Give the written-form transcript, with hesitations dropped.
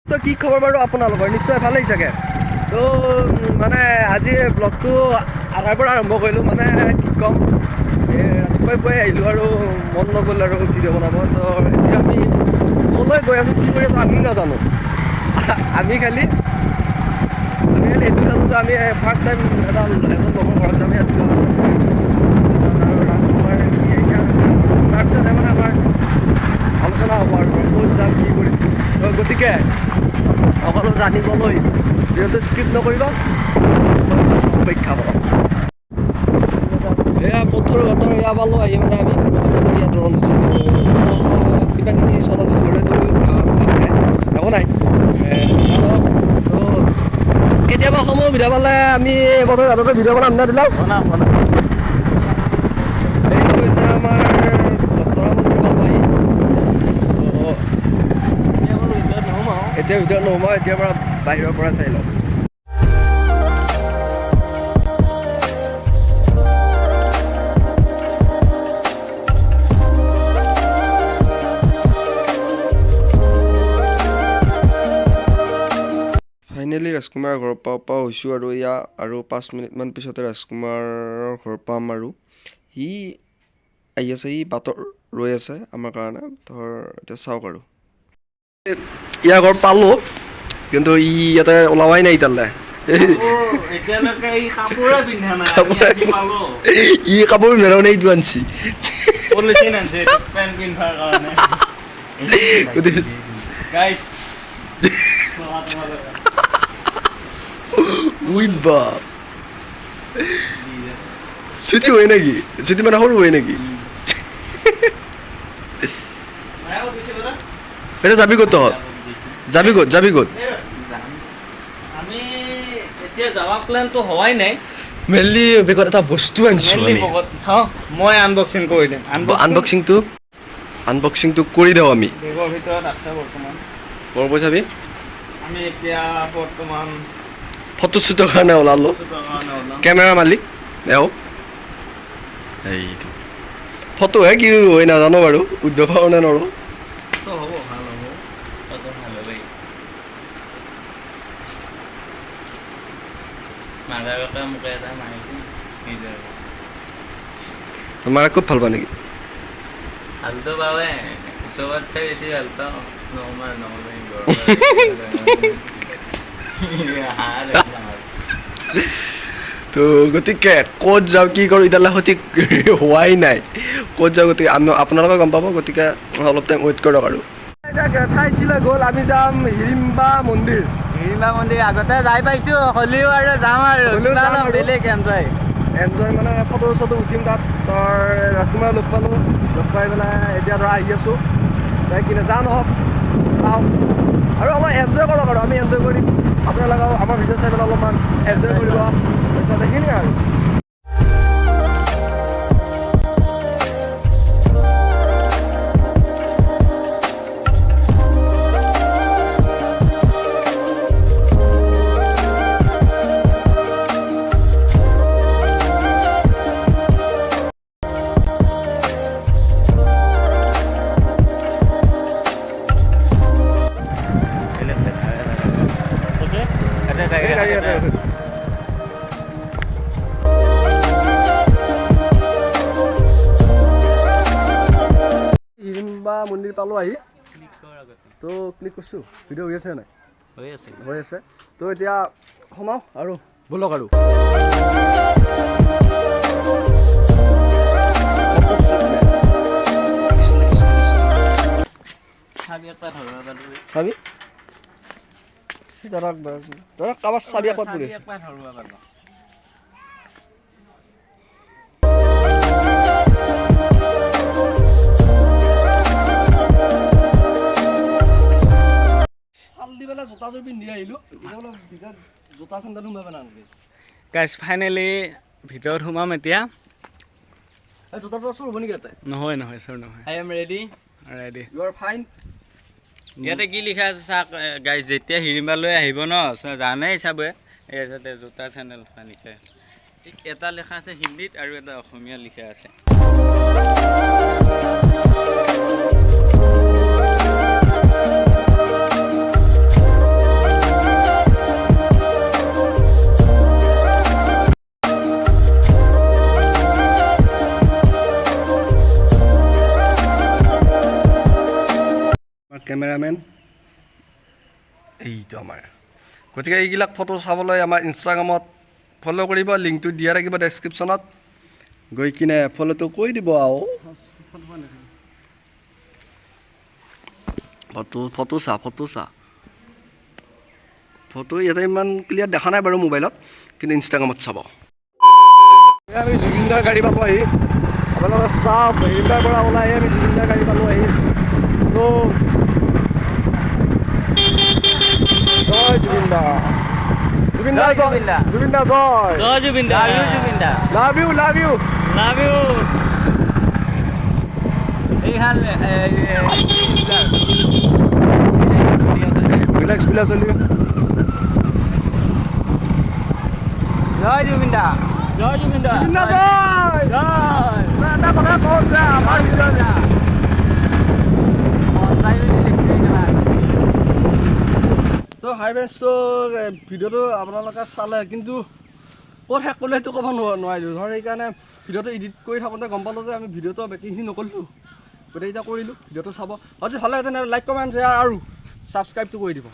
তো কি খবৰ বাৰু আপোনালোকৰ? নিশ্চয় ভালেই চাগে। তো মানে আজি ব্লগটো আধাৰ পৰা আৰম্ভ কৰিলোঁ, মানে কি ক'ম, ৰাতিপুৱাই পুৱাই আহিলোঁ আৰু মন নগ'ল আৰু ভিডিঅ' বনাব। তো এতিয়া আমি ক'লৈ গৈ আছোঁ, কি কৰি আছোঁ আমিও নাজানো। আমি খালি এইটো জানো যে আমি ফাৰ্ষ্ট টাইম এজন লগৰ ঘৰত যাম, ইয়াত আৰু ৰাজকুমাৰ তাৰপিছতহে মানে আমাৰ আলোচনা হ'ব আৰু ক'ত যাম কি কৰিম। তো গতিকে সকলো জানিবলৈ ভিডিঅ'টো স্কিপ নকৰিব, অপেক্ষা কৰক। এয়া পথৰুঘাটৰ এয়া পালোঁ আহি, মানে আমি পথৰুঘাটৰ ইয়াত ৰণছিল কিবা কিবি চলা দিছিলোঁ, একো নাই। তো কেতিয়াবা সময় সুবিধা পালে আমি পথৰুঘাটতে ভিডিঅ' বনাম না দিলাম। এইটো হৈছে আমাৰ বতৰা মন্দিৰ পালোঁ আহি। এতিয়া ভিতৰত নোসোমাওঁ, এতিয়াৰ পৰা বাহিৰৰ পৰা চাই লওঁ। ফাইনেলি ৰাজকুমাৰৰ ঘৰ পাওঁ হৈছোঁ আৰু এয়া আৰু 5 মিনিটমান পিছতে ৰাজকুমাৰৰ ঘৰ পাম আৰু সি আহি আছে, সি বাটত ৰৈ আছে আমাৰ কাৰণে। ধৰ এতিয়া চাওক আৰু ইয়াৰ ঘৰ পালোঁ, কিন্তু ই ইয়াতে ওলোৱাই নাই এতিয়ালৈ। ই কাপোৰ পিন্ধা নাই, এইটো আনিছি। We বাপ, চুটি হয় নেকি? চুটি মানে সৰু হয় নেকি? এতিয়া যাবি ক'ত তহঁত? যাবি ক'ত? যাবি ক'ত? আমি এতিয়া যাৱা প্লেনটো হোৱাই নাই। মেইনলি বেগত এটা বস্তু আনিছোঁ। চাওঁ, মই আনবক্সিং কৰি দিম। আনবক্সিংটো কৰি দিওঁ আমি। বেগৰ ভিতৰত আছে বৰ্তমান। বৰ পইচাবি। আমি এতিয়া বৰ্তমান ফটোশ্বুটৰ কাৰণে ওলালোঁ। কেমেৰা মালিক এওঁ, এইটো ফটোহে কি হয় নাজানো বাৰু, উদ্যোগ পাৰোঁ নে নোৱাৰোঁ। হ'ব, ভাল হ'ব, ফটো ভাল হ'ব। তোমাৰ খুব ভাল পাওঁ নেকি? ভালতো পাৱে, চবত চাই বেছি ভাল পাওঁ। নৰ্মাল নহ'লে তো গতিকে ক'ত যাওঁ কি কৰোঁ এতিয়ালৈ সঠিক হোৱাই নাই, ক'ত যাওঁ গতিকে আমি আপোনালোকে গম পাব। গতিকে অলপ টাইম ৱেইট কৰক আৰু। ঠাইছিলে গ'ল, আমি যাম হিৰিম্বা মন্দিৰ। হিৰিম্বা মন্দিৰ আগতে যাই পাইছোঁ, হ'লেও আৰু যাম আৰু বেলেগ এনজয়। এনজয় মানে ফটো চটো উঠিম তাত। তাৰ ৰাজকুমাৰ লগ পালোঁ, লগ পাই পেলাই এতিয়া ধৰা আহি আছোঁ, যাই কিনে যাওঁ নহওক চাওঁ আৰু অলপ এনজয় কৰক আৰু আমি এনজয় কৰিম। আপোনালোকেও আমাৰ ভিডিঅ' চাই পেলাই অলপমান এনজয় কৰিব, তাৰপিছত সেইখিনিয়ে আৰু। হিৰিম্বা মন্দিৰ পালোঁ আহি। তো ক্লিক কৰিছোঁ, ভিডিঅ' হৈ আছে নাই? হৈ আছে, হৈ আছে। তো এতিয়া সোমাওঁ আৰু ব'লক আৰু। চাবি দাদাক দাদাক কাৰোবাৰ চাবি একবাৰ পৰি। জোতাযোৰ পিন্ধি আহিলোঁ, জোতা চেণ্ডেল সোমাব নালাগে। গাইজ ফাইনেলি ভিতৰত সোমাম এতিয়া। জোতাটো চুৰ হ'ব নেকি ইয়াতে? নহয় নহয়, চুৰ নহয়। I am ready. Ready, you are fine. ইয়াতে কি লিখা আছে চাওক গাইজ, যেতিয়া হিৰিম্বালৈ আহিব ন জানেই চাবই, এই জোতা চেণ্ডেল লিখা আছে। এটা লিখা আছে হিন্দীত আৰু এটা অসমীয়া লিখা আছে। কেমেৰামেন এইটো আমাৰ। গতিকে এইবিলাক ফটো চাবলৈ আমাৰ ইনষ্টাগ্ৰামত ফ'ল' কৰিব, লিংকটো দিয়া থাকিব ডেছক্ৰিপশ্যনত, গৈ কিনে ফ'ল'টো কৰি দিব। আৰু ফটো ফটো চা, ফটো চা, ফটো ইয়াতে ইমান ক্লিয়াৰ দেখা নাই বাৰু মোবাইলত, কিন্তু ইনষ্টাগ্ৰামত চাব। আমি জুবিনদাৰ গাড়ী পালোঁ আহি, আপোনালোকে চাওক, হিৰিম্বাৰ পৰা ওলাই আমি জুবিনদাৰ গাড়ী পালোঁ আহি। তো জয় জুবিনদা, জুবিনদা জয়, জুবিনদা জয়, জয় জুবিনদা, love you Zubeen da, love you, love you, love you. এইখান ৰিলেক্স বিলাক চলি। জয় জুবিনদা, জয় জুবিনদা, জুবিনদা জয়, জয়। এটা কথা কওঁ যে আমাৰ তো হাই ফ্ৰেণ্ডছ, তো ভিডিঅ'টো আপোনালোকে চালে, কিন্তু ক'ত শেষ কৰিলে সেইটো ক'ব নোৱাৰিলোঁ ধৰ, সেইকাৰণে ভিডিঅ'টো এডিট কৰি থাকোঁতে গম পালোঁ যে আমি ভিডিঅ'টো বাকীখিনি নকৰিলোঁ, গতিকে এতিয়া কৰিলোঁ। ভিডিঅ'টো চাব, আৰু যদি ভাল লাগে তেনেহ'লে লাইক, কমেণ্ট, শ্বেয়াৰ আৰু ছাবস্ক্ৰাইবটো কৰি দিব।